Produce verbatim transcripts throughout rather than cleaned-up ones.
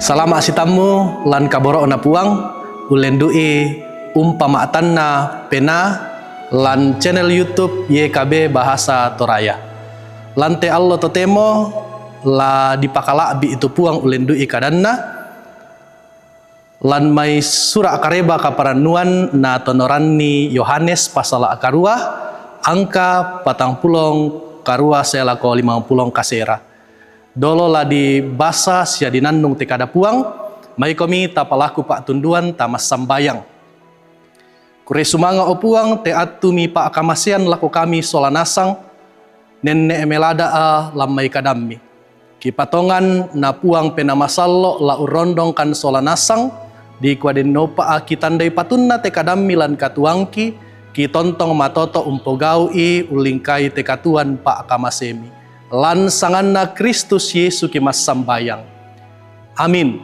Salama' sitammu lan kaboro'na Puang, ullendu'i umpama'tanna penaa lan channel YouTube Y K B Bahasa Toraya. Lan te allo totemo la dipakala'bi' tu Puang ullendu'i kadanna, lan mai sura' Kareba Kaparannuan natonoranni Yohanes pasala' karua, angka patangpulong karua sae lako limangpulong kasera. Dolo la dibasa sia dinannung te kada Puang, maikomi tapalaku pa'tunduan tama sambayang. Kurre sumanga', o Puang, te attu mipa'kamasean lako kami sola nasang, nenne' melada'a lan mai kadammi. Kipatongan na Puang Penaa Masallo' la urrondongkan sola nasang, dikua dennopa'a kitandai patunna te kadammi lan katuoangki, kitontong matoto' umpogau'i ullingkai te katuoan pa'kamasemi. Lan sanganna Kristus Yesu kimassambayang. Amin.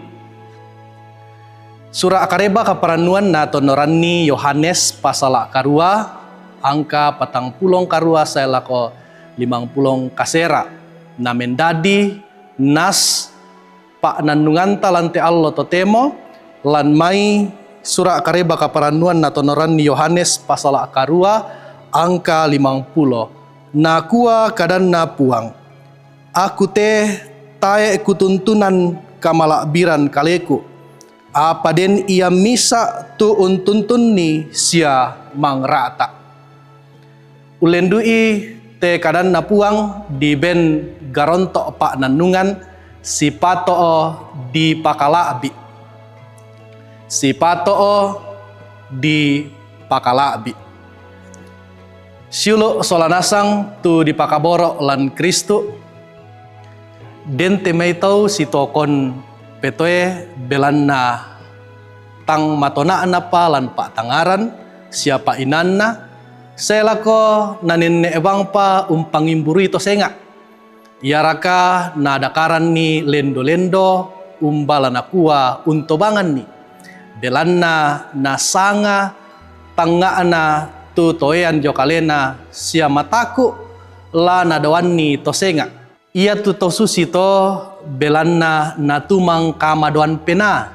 Sura' Kareba Kaparannuan natonoranni Yohanes pasala' karua, angka patangpulong karua sae lako limangpulong kasera. Na mendadi nas pa'nannunganta lan te allo totemo, lan mai sura' Kareba Kaparannuan natonoranni Yohanes pasala' karua, angka limangpulo. Nakua kadanna Puang, Aku te tae' kutuntunan kamala'biran kaleku, apa den ia misa' tu untuntunni sia mangra'ta'. Ullendu'i te kadanna Puang diben garonto' pa'nannungan, sipato'o dipakala'bi'. Sipato'o dipakala'bi'. Siulu' sola nasang tu dipakaboro' lan Kristu, den te mai tau sitokon petoe belanna tang matona'napa lan pa'tangaran sia pa'inaanna, sae lako nanenne' bangpa umpangimburui to senga'. Iaraka nadakaranni lendo-lendo umba la nakua untobanganni? Belanna nasanga tangnga'na tu toean dio kalena sia mataku' la nadoanni to senga'. Iatu to susito belanna natumang kamadoan penaa,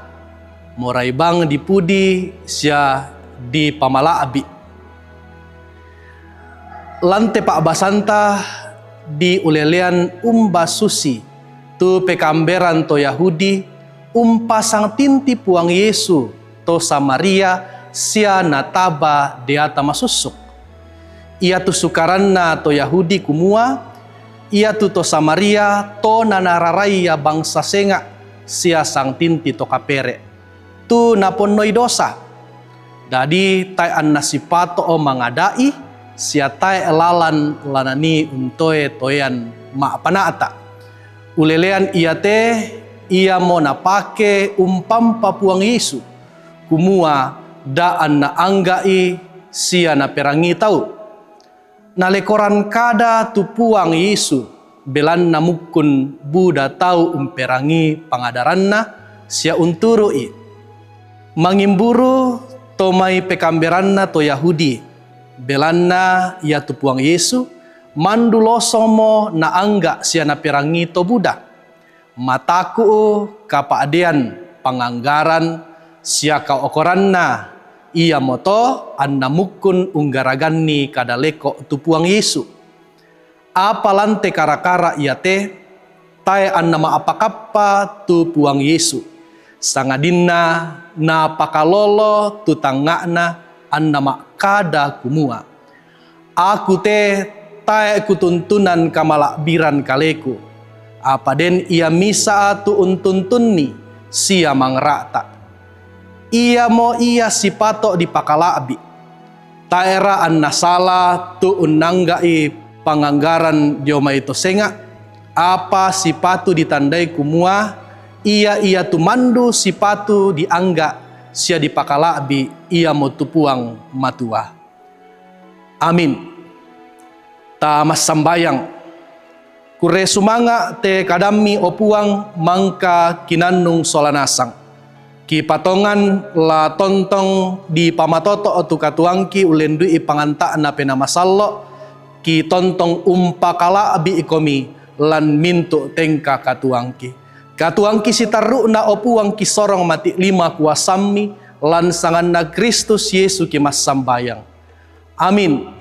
morai bang dipudi sia dipamala'bi'. Lan te pa'basanta diulelean umba susi tu pekaamberan to Yahudi umpasangtinti Puang Yesu to Samaria sia nataba deata masussuk. Iatu sukaranna to Yahudi kumua, iatu to Samaria tona nararai ia bangsa senga' sia sangtinti to kapere', tu naponnoi dosa. Dadi tae' anna sipato'o mangada'i sia tae' lalan la nanii untoe toean ma'pana'ta'. Ulelean iate iamo napake umpampa Puang Yesu, kumua da' anna angga'i sia naperangii tau. Nalekoran kada tu Puang Yesu, belanna mukkun buda tau umperangii pangadaranna sia unturu'i. Mangimburu to mai pekaamberanna to Yahudi, belanna iatu Puang Yesu, mandu losongmo naangga' sia naperangii to buda. Mataku' kapa'dean panganggaran sia kaokoranna, iamoto anna mukkun unggaraganni kada leko' tu Puang Yesu. Apa lan te kara-kara iate, tae' anna ma'pakappa tu Puang Yesu, sangadinna napakalolo tu tangnga'na anna ma'kada kumua, Aku te tae' kutuntunan kamala'biran kaleku, apa den ia misa' tu untuntunni sia mangra'ta'. Iamo ia sipato' dipakala'bi'. Tae'ra anna sala tu unnangga'i panganggaran dio mai to senga', apa sipatu ditandai kumua ia ia tu mandu sipatu diangga' sia dipakala'bi', iamo tu Puang Matua. Amin. Ta massambayang. Kurre sumanga' te kadammi, o Puang, mangka kinannung sola nasang. Kipatongan la tontong dipamatoto' tu katuoangki ullendu'i panganta'na Penaa Masallo', kitontong umpakala'bi'komi lan mintu' tengka katuoangki. Katuangki si tarru'na, o Puang, kisorong mati' lima kuasammi, lan sanganNa Kristus Yesu kimassambayang. Amin.